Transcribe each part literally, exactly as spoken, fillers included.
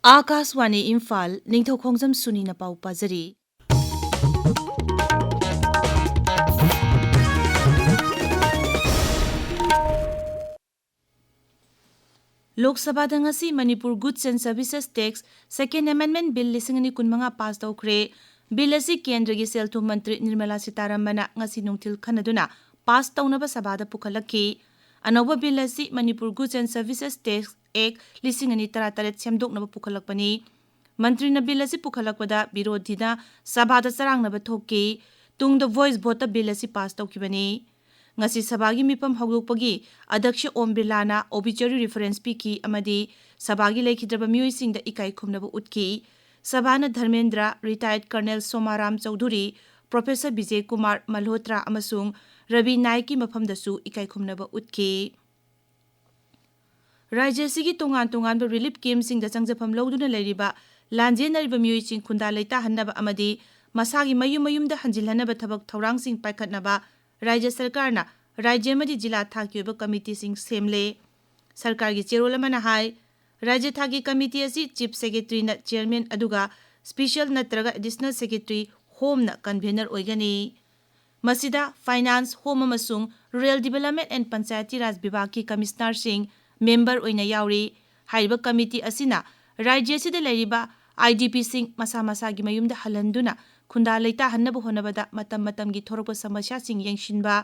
ꯑꯥꯀꯥꯁꯋꯥꯅꯤ ꯏꯝꯐꯥꯜ, ꯅꯤꯡꯊꯧꯈꯣꯡꯖꯝ ꯁꯨꯅꯤꯅ ꯄꯥꯎ ꯄꯥꯖꯔꯤ꯫ ꯂꯣꯛ ꯁꯚꯥꯗ ꯉꯁꯤ Manipur Goods and Services Tax Second Amendment Bill ꯂꯤꯁꯤꯡ ꯑꯅꯤ ꯀꯨꯟꯃꯉꯥ ꯄꯥꯁ ꯇꯧꯈ꯭ꯔꯦ꯫ ꯕꯤꯜ ꯑꯁꯤ ꯀꯦꯟꯗ꯭ꯔꯒꯤ ꯁꯦꯜ ꯊꯨꯝ ꯃꯟꯇ꯭ꯔꯤ ꯅꯤꯔꯃꯂꯥ ꯁꯤꯇꯥꯔꯥꯃꯟꯅ ꯉꯁꯤ ꯅꯨꯡꯊꯤꯜ ꯈꯟꯅꯗꯨꯅ ꯄꯥꯁ ꯇꯧꯅꯕ ꯁꯚꯥꯗ ꯄꯨꯈꯠꯂꯛꯈꯤ꯫ ꯑꯅꯧꯕ ꯕꯤꯜ ꯑꯁꯤ Manipur Goods and Services Tax Act ꯂꯤꯁꯤꯡ ꯑꯅꯤ ꯇꯔꯥꯇꯔꯦꯠ ꯁꯦꯝꯗꯣꯛꯅꯕ ꯄꯨꯈꯠꯂꯛꯄꯅꯤ꯫ ꯃꯟꯇ꯭ꯔꯤꯅ ꯕꯤꯜ ꯑꯁꯤ ꯄꯨꯈꯠꯂꯛꯄꯗ ꯕꯤꯔꯣꯙꯤꯅ ꯁꯚꯥꯗ ꯆꯔꯥꯡꯅꯕ ꯊꯣꯛꯈꯤ꯫ ꯇꯨꯡꯗ voice voteꯇ ꯕꯤꯜ ꯑꯁꯤ ꯄꯥꯁ ꯇꯧꯈꯤꯕꯅꯤ꯫ ꯉꯁꯤ ꯁꯚꯥꯒꯤ ꯃꯤꯐꯝ ꯍꯧꯗꯣꯛꯄꯒꯤ ꯑꯗ꯭ꯌꯛꯁ ꯑꯣꯝ ꯕꯤꯔꯂꯥꯅ obituary reference ꯄꯤꯈꯤ ꯑꯃꯗꯤ ꯁꯚꯥꯒꯤ ꯂꯩꯈꯤꯗ꯭ꯔꯕ ꯃꯤꯑꯣꯏꯁꯤꯡꯗ ꯏꯀꯥꯏ ꯈꯨꯝꯅꯕ ꯎꯠꯈꯤ꯫ ꯁꯚꯥꯅ Dharmendra, retired Colonel ꯁꯣꯃꯥꯔꯥꯝ Chaudhuri, Professor Bijay Kumar ꯃꯜꯍꯣꯇ꯭ꯔꯥ ꯑꯃꯁꯨꯡ ꯔꯕꯤ ꯅꯥꯏꯛꯀꯤ ꯃꯐꯝꯗꯁꯨ ꯏꯀꯥꯏ ꯈꯨꯝꯅꯕ ꯎꯠꯈꯤ꯫ ꯔꯥꯖ꯭ꯌ ꯑꯁꯤꯒꯤ ꯇꯣꯉꯥꯟ ꯇꯣꯉꯥꯟꯕ relief campꯁꯤꯡꯗ ꯆꯪꯖꯐꯝ ꯂꯧꯗꯨꯅ ꯂꯩꯔꯤꯕ ꯂꯥꯟꯖꯦꯟꯅꯔꯤꯕ ꯃꯤꯑꯣꯏꯁꯤꯡ ꯈꯨꯟꯗꯥ ꯂꯩꯇꯥꯍꯟꯅꯕ ꯑꯃꯗꯤ ꯃꯁꯥꯒꯤ ꯃꯌꯨꯝ ꯃꯌꯨꯝꯗ ꯍꯟꯖꯤꯜꯍꯟꯅꯕ ꯊꯕꯛ ꯊꯧꯔꯥꯡꯁꯤꯡ ꯄꯥꯏꯈꯠꯅꯕ ꯔꯥꯖ꯭ꯌ ꯁꯔꯀꯥꯔꯅ ꯔꯥꯖ꯭ꯌ ꯑꯃꯗꯤ ꯖꯤꯂꯥ ꯊꯥꯛꯀꯤ ꯑꯣꯏꯕ ꯀꯃꯤꯇꯤꯁꯤꯡ ꯁꯦꯝꯂꯦ꯫ ꯁꯔꯀꯥꯔꯒꯤ ꯆꯦꯔꯣꯜ ꯑꯃꯅ ꯍꯥꯏ, ꯔꯥꯖ꯭ꯌ ꯊꯥꯛꯀꯤ ꯀꯃꯤꯇꯤ ꯑꯁꯤ Chief Secretaryꯅ chairman ꯑꯗꯨꯒ special ꯅꯠꯇ꯭ꯔꯒ additional secretary ꯍꯣꯝꯅ convener ꯑꯣꯏꯒꯅꯤ꯫ ꯃꯁꯤꯗ Finance, Home ꯑꯃꯁꯨꯡ Rural Development and Panchayati Raj ꯕꯤꯚꯥꯒꯀꯤ ꯀꯃꯤꯁꯅꯔꯁꯤꯡ member ꯑꯣꯏꯅ ꯌꯥꯎꯔꯤ꯫ ꯍꯥꯏꯔꯤꯕ ꯀꯃꯤꯇꯤ ꯑꯁꯤꯅ ꯔꯥꯖ꯭ꯌ ꯑꯁꯤꯗ ꯂꯩꯔꯤꯕ IDPꯁꯤꯡ ꯃꯁꯥ ꯃꯁꯥꯒꯤ ꯃꯌꯨꯝꯗ ꯍꯜꯍꯟꯗꯨꯅ ꯈꯨꯟꯗꯥ ꯂꯩꯇꯥꯍꯟꯅꯕ ꯍꯣꯠꯅꯕꯗ ꯃꯇꯝ ꯃꯇꯝꯒꯤ ꯊꯣꯔꯛꯄ ꯁꯃꯁ꯭ꯌꯥꯁꯤꯡ ꯌꯦꯡꯁꯤꯟꯕ,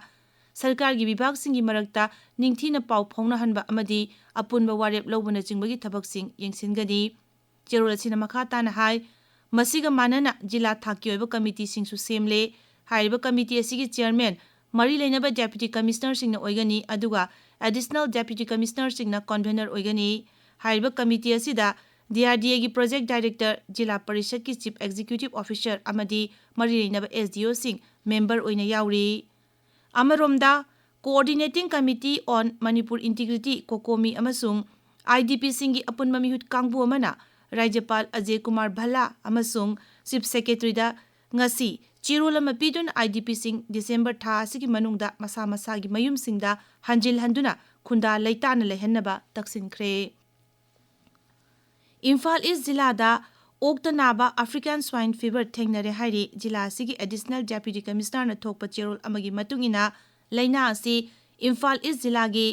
ꯁꯔꯀꯥꯔꯒꯤ ꯕꯤꯚꯥꯒꯁꯤꯡꯒꯤ ꯃꯔꯛꯇ ꯅꯤꯡꯊꯤꯅ ꯄꯥꯎ ꯐꯥꯎꯅꯍꯟꯕ ꯑꯃꯗꯤ ꯑꯄꯨꯟꯕ ꯋꯥꯔꯦꯞ ꯂꯧꯕꯅꯆꯤꯡꯕꯒꯤ ꯊꯕꯛꯁꯤꯡ ꯌꯦꯡꯁꯤꯟꯒꯅꯤ꯫ ꯆꯦꯔꯣꯜ ꯑꯁꯤꯅ ꯃꯈꯥ ꯇꯥꯅ ꯍꯥꯏ, ꯃꯁꯤꯒ ꯃꯥꯟꯅꯅ ꯖꯤꯂꯥ ꯊꯥꯛꯀꯤ ꯑꯣꯏꯕ ꯀꯃꯤꯇꯤꯁꯤꯡꯁꯨ ꯁꯦꯝꯂꯦ꯫ ꯍꯥꯏꯔꯤꯕ ꯀꯃꯤꯇꯤ ꯑꯁꯤꯒꯤ chairman ꯃꯔꯤ ꯂꯩꯅꯕ Deputy Commissionerꯁꯤꯡꯅ ꯑꯣꯏꯒꯅꯤ, ꯑꯗꯨꯒ Additional Deputy Commissionerꯁꯤꯡꯅ convener ꯑꯣꯏꯒꯅꯤ꯫ ꯍꯥꯏꯔꯤꯕ ꯀꯃꯤꯇꯤ ꯑꯁꯤꯗ DRDAꯒꯤ Project Director, ꯖꯤꯂꯥ ꯄꯔꯤꯁꯗꯀꯤ Chief Executive Officer ꯑꯃꯗꯤ ꯃꯔꯤ ꯂꯩꯅꯕ SDOꯁꯤꯡ member ꯑꯣꯏꯅ ꯌꯥꯎꯔꯤ꯫ ꯑꯃꯔꯣꯝꯗ, Coordinating Committee on Manipur Integrity, COCOMI, ꯑꯃꯁꯨꯡ IDPꯁꯤꯡꯒꯤ ꯑꯄꯨꯟꯕ ꯃꯤꯍꯨꯠ ꯀꯥꯡꯕꯨ ꯑꯃꯅ ꯔꯥꯖ꯭ꯌꯄꯥꯜ ꯑꯖꯌ ꯀꯨꯃꯥꯔ ꯚꯜꯂꯥ ꯑꯃꯁꯨꯡ Chief Secretaryꯗ ꯉꯁꯤ ꯆꯦꯔꯣꯜ ꯑꯃ ꯄꯤꯗꯨꯅ IDPꯁꯤꯡ December ꯊꯥ ꯑꯁꯤꯒꯤ ꯃꯅꯨꯡꯗ ꯃꯁꯥ ꯃꯁꯥꯒꯤ ꯃꯌꯨꯝꯁꯤꯡꯗ ꯍꯟꯖꯤꯜꯍꯟꯗꯨꯅ ꯈꯨꯟꯗꯥ ꯂꯩꯇꯥꯅ ꯂꯩꯍꯟꯅꯕ ꯇꯛꯁꯤꯟꯈ꯭ꯔꯦ꯫ ꯏꯝꯐꯥꯜ ꯏꯁ ꯖꯤꯂꯥꯗ ꯑꯣꯛꯇ ꯅꯥꯕ African Swine Fever ꯊꯦꯡꯅꯔꯦ ꯍꯥꯏꯔꯤ꯫ ꯖꯤꯂꯥ ꯑꯁꯤꯒꯤ Additional Deputy Commissionerꯅ ꯊꯣꯛꯄ ꯆꯦꯔꯣꯜ ꯑꯃꯒꯤ ꯃꯇꯨꯡ ꯏꯟꯅ, ꯂꯩꯅꯥ ꯑꯁꯤ ꯏꯝꯐꯥꯜ ꯏꯁ ꯖꯤꯂꯥꯒꯤ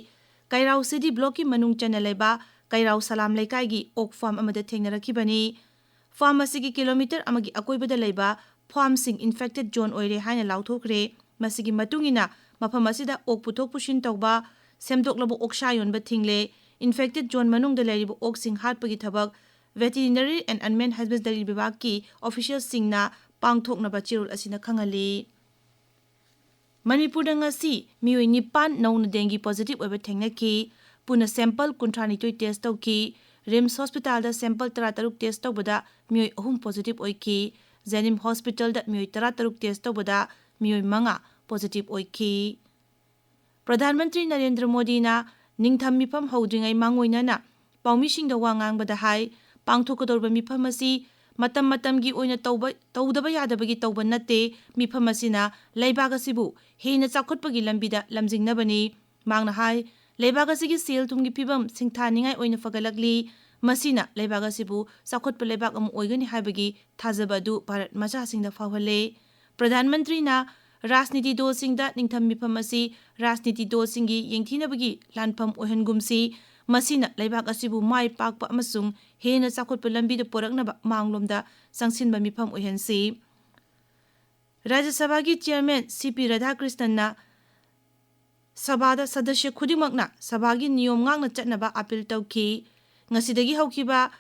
ꯀꯩꯔꯥꯎ ꯁꯤꯗꯤ ꯕ꯭ꯂꯣꯛꯀꯤ ꯃꯅꯨꯡ ꯆꯟꯅ ꯂꯩꯕ ꯀꯩꯔꯥꯎ ꯁꯂꯥꯝ ꯂꯩꯀꯥꯏꯒꯤ ꯑꯣꯛ ꯐꯥꯔꯝ ꯑꯃꯗ ꯊꯦꯡꯅꯔꯛꯈꯤꯕꯅꯤ꯫ ꯐꯥꯔꯝ ꯑꯁꯤꯒꯤ ꯀꯤꯂꯣꯃꯤꯇꯔ ꯑꯃꯒꯤ ꯑꯀꯣꯏꯕꯗ ꯂꯩꯕ ꯐꯥꯔꯝꯁꯤꯡ infected zone ꯑꯣꯏꯔꯦ ꯍꯥꯏꯅ ꯂꯥꯎꯊꯣꯛꯈ꯭ꯔꯦ꯫ ꯃꯁꯤꯒꯤ ꯃꯇꯨꯡ ꯏꯟꯅ ꯃꯐꯝ ꯑꯁꯤꯗ ꯑꯣꯛ ꯄꯨꯊꯣꯛ ꯄꯨꯁꯤꯟ ꯇꯧꯕ, ꯁꯦꯝꯗꯣꯛꯂꯕ ꯑꯣꯛꯁꯥ ꯌꯣꯟꯕ ꯊꯤꯡꯂꯦ꯫ Infected zone ꯃꯅꯨꯡꯗ ꯂꯩꯔꯤꯕ ꯑꯣꯛꯁꯤꯡ ꯍꯥꯠꯄꯒꯤ ꯊꯕꯛ Veterinary and Animal Husbandry ꯕꯤꯚꯥꯒꯀꯤ officialꯁꯤꯡꯅ ꯄꯥꯡꯊꯣꯛꯅꯕ ꯆꯦꯔꯣꯜ ꯑꯁꯤꯅ ꯈꯪꯍꯜꯂꯤ꯫ ꯃꯅꯤꯄꯨꯔꯗ ꯉꯁꯤ ꯃꯤꯑꯣꯏ ꯅꯤꯄꯥꯟ ꯅꯧꯅ dengue positive ꯑꯣꯏꯕ ꯊꯦꯡꯅꯈꯤ꯫ ꯄꯨꯟꯅ sample ꯀꯨꯟꯊ꯭ꯔꯥꯅꯤꯊꯣꯏ test ꯇꯧꯈꯤ꯫ RIMS hospitalꯗ sample ꯇꯔꯥꯇꯔꯨꯛ test ꯇꯧꯕꯗ ꯃꯤꯑꯣꯏ ꯑꯍꯨꯝ positive ꯑꯣꯏꯈꯤ꯫ JNIMS hospitalꯗ ꯃꯤꯑꯣꯏ ꯇꯔꯥꯇꯔꯨꯛ test ꯇꯧꯕꯗ ꯃꯤꯑꯣꯏ ꯃꯉꯥ positive ꯑꯣꯏꯈꯤ꯫ ꯄ꯭ꯔꯙꯥꯟ ꯃꯟꯇ꯭ꯔꯤ ꯅꯔꯦꯟꯗ꯭ꯔ ꯃꯣꯗꯤꯅ ꯅꯤꯡꯊꯝ ꯃꯤꯐꯝ ꯍꯧꯗ꯭ꯔꯤꯉꯩ ꯃꯥꯡꯑꯣꯏꯅꯅ ꯄꯥꯎꯃꯤꯁꯤꯡꯗ ꯋꯥ ꯉꯥꯡꯕꯗ ꯍꯥꯏ, ꯄꯥꯡꯊꯣꯛꯀꯗꯧꯔꯤꯕ ꯃꯤꯐꯝ ꯑꯁꯤ ꯃꯇꯝ ꯃꯇꯝꯒꯤ ꯑꯣꯏꯅ ꯇꯧꯕ, ꯇꯧꯗꯕ ꯌꯥꯗꯕꯒꯤ ꯇꯧꯕ ꯅꯠꯇꯦ꯫ ꯃꯤꯐꯝ ꯑꯁꯤꯅ ꯂꯩꯕꯥꯛ ꯑꯁꯤꯕꯨ ꯍꯦꯟꯅ ꯆꯥꯎꯈꯠꯄꯒꯤ ꯂꯝꯕꯤꯗ ꯂꯝꯖꯤꯡꯅꯕꯅꯤ꯫ ꯃꯍꯥꯛꯅ ꯍꯥꯏ, ꯂꯩꯕꯥꯛ ꯑꯁꯤꯒꯤ ꯁꯦꯜ ꯊꯨꯝꯒꯤ ꯐꯤꯕꯝ ꯁꯤꯡꯊꯥꯅꯤꯡꯉꯥꯏ ꯑꯣꯏꯅ ꯐꯒꯠꯂꯛꯂꯤ꯫ ꯃꯁꯤꯅ ꯂꯩꯕꯥꯛ ꯑꯁꯤꯕꯨ ꯆꯥꯎꯈꯠꯄ ꯂꯩꯕꯥꯛ ꯑꯃ ꯑꯣꯏꯒꯅꯤ ꯍꯥꯏꯕꯒꯤ ꯊꯥꯖꯕ ꯑꯗꯨ ꯚꯥꯔꯠ ꯃꯆꯥꯁꯤꯡꯗ ꯐꯥꯎꯍꯜꯂꯦ꯫ ꯄ꯭ꯔꯙꯥꯟ ꯃꯟꯇ꯭ꯔꯤꯅ ꯔꯥꯖꯅꯤꯇꯤ ꯗꯣꯜꯁꯤꯡꯗ ꯅꯤꯡꯊꯝ ꯃꯤꯐꯝ ꯑꯁꯤ ꯔꯥꯖꯅꯤꯇꯤ ꯗꯣꯜꯁꯤꯡꯒꯤ ꯌꯦꯡꯊꯤꯅꯕꯒꯤ ꯂꯥꯟꯐꯝ ꯑꯣꯏꯍꯟꯒꯨꯝꯁꯤ꯫ ꯃꯁꯤꯅ ꯂꯩꯕꯥꯛ ꯑꯁꯤꯕꯨ ꯃꯥꯏ ꯄꯥꯛꯄ ꯑꯃꯁꯨꯡ ꯍꯦꯟꯅ ꯆꯥꯎꯈꯠꯄ ꯂꯝꯕꯤꯗ ꯄꯨꯔꯛꯅꯕ ꯃꯥꯡꯂꯣꯝꯗ ꯆꯪꯁꯤꯟꯕ ꯃꯤꯐꯝ ꯑꯣꯏꯍꯟꯁꯤ꯫ ꯔꯥꯖ꯭ꯌ ꯁꯚꯥꯒꯤ chairman ꯁꯤ ꯄꯤ ꯔꯥꯙꯥꯀ꯭ꯔꯤꯁꯅꯟꯅ ꯁꯚꯥꯗ ꯁꯗꯁ꯭ꯌ ꯈꯨꯗꯤꯡꯃꯛꯅ ꯁꯚꯥꯒꯤ ꯅꯤꯌꯣꯝ ꯉꯥꯛꯅ ꯆꯠꯅꯕ appeal ꯇꯧꯈꯤ꯫ ꯉꯁꯤꯗꯒꯤ ꯍꯧꯈꯤꯕ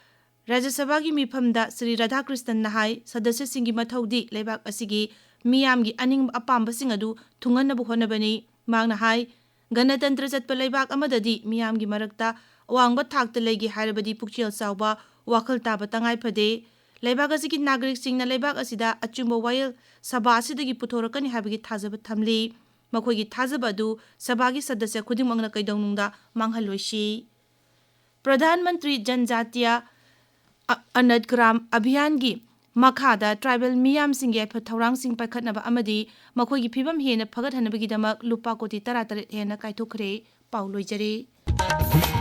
ꯔꯥꯖ꯭ꯌ ꯁꯚꯥꯒꯤ ꯃꯤꯐꯝꯗ ꯁ꯭ꯔꯤ ꯔꯥꯙꯥꯀ꯭ꯔꯤꯁꯅꯟꯅ ꯍꯥꯏ, ꯁꯗꯁ꯭ꯌꯁꯤꯡꯒꯤ ꯃꯊꯧꯗꯤ ꯂꯩꯕꯥꯛ ꯑꯁꯤꯒꯤ ꯃꯤꯌꯥꯝꯒꯤ ꯑꯅꯤꯡꯕ ꯑꯄꯥꯝꯕꯁꯤꯡ ꯑꯗꯨ ꯊꯨꯡꯍꯟꯅꯕ ꯍꯣꯠꯅꯕꯅꯤ꯫ ꯃꯍꯥꯛꯅ ꯍꯥꯏ, ꯒꯅꯇꯟꯇ꯭ꯔ ꯆꯠꯄ ꯂꯩꯕꯥꯛ ꯑꯃꯗꯗꯤ ꯃꯤꯌꯥꯝꯒꯤ ꯃꯔꯛꯇ ꯑꯋꯥꯡꯕ ꯊꯥꯛꯇ ꯂꯩꯒꯦ ꯍꯥꯏꯔꯕꯗꯤ ꯄꯨꯛꯆꯦꯜ ꯆꯥꯎꯕ, ꯋꯥꯈꯜ ꯇꯥꯕ ꯇꯉꯥꯏ ꯐꯗꯦ꯫ ꯂꯩꯕꯥꯛ ꯑꯁꯤꯒꯤ ꯅꯥꯒꯔꯤꯛꯁꯤꯡꯅ ꯂꯩꯕꯥꯛ ꯑꯁꯤꯗ ꯑꯆꯨꯝꯕ ꯋꯥꯌꯦꯜ ꯁꯚꯥ ꯑꯁꯤꯗꯒꯤ ꯄꯨꯊꯣꯔꯛꯀꯅꯤ ꯍꯥꯏꯕꯒꯤ ꯊꯥꯖꯕ ꯊꯝꯂꯤ꯫ ꯃꯈꯣꯏꯒꯤ ꯊꯥꯖꯕ ꯑꯗꯨ ꯁꯚꯥꯒꯤ ꯁꯗꯁ꯭ꯌ ꯈꯨꯗꯤꯡꯃꯛꯅ ꯀꯩꯗꯧꯅꯨꯡꯗ ꯃꯥꯡꯍꯜꯂꯣꯏꯁꯤ꯫ ꯄ꯭ꯔꯙꯥꯟ ꯃꯟꯇ꯭ꯔꯤ ꯖꯟꯖꯥꯇꯤꯌꯥ ꯑ-, ꯑꯅꯠ ꯒ꯭ꯔꯥꯝ ꯑꯚꯤꯌꯥꯟꯒꯤ ꯃꯈꯥꯗ tribal ꯃꯤꯌꯥꯝꯁꯤꯡꯒꯤ ꯌꯥꯏꯐ ꯊꯧꯔꯥꯡꯁꯤꯡ ꯄꯥꯏꯈꯠꯅꯕ ꯑꯃꯗꯤ ꯃꯈꯣꯏꯒꯤ ꯐꯤꯕꯝ ꯍꯦꯟꯅ ꯐꯒꯠꯍꯟꯅꯕꯒꯤꯗꯃꯛ ꯂꯨꯄꯥ ꯀꯣꯇꯤ ꯇꯔꯥꯇꯔꯦꯠ ꯍꯦꯟꯅ ꯀꯥꯏꯊꯣꯛꯈ꯭ꯔꯦ꯫ ꯄꯥꯎ ꯂꯣꯏꯖꯔꯦ꯫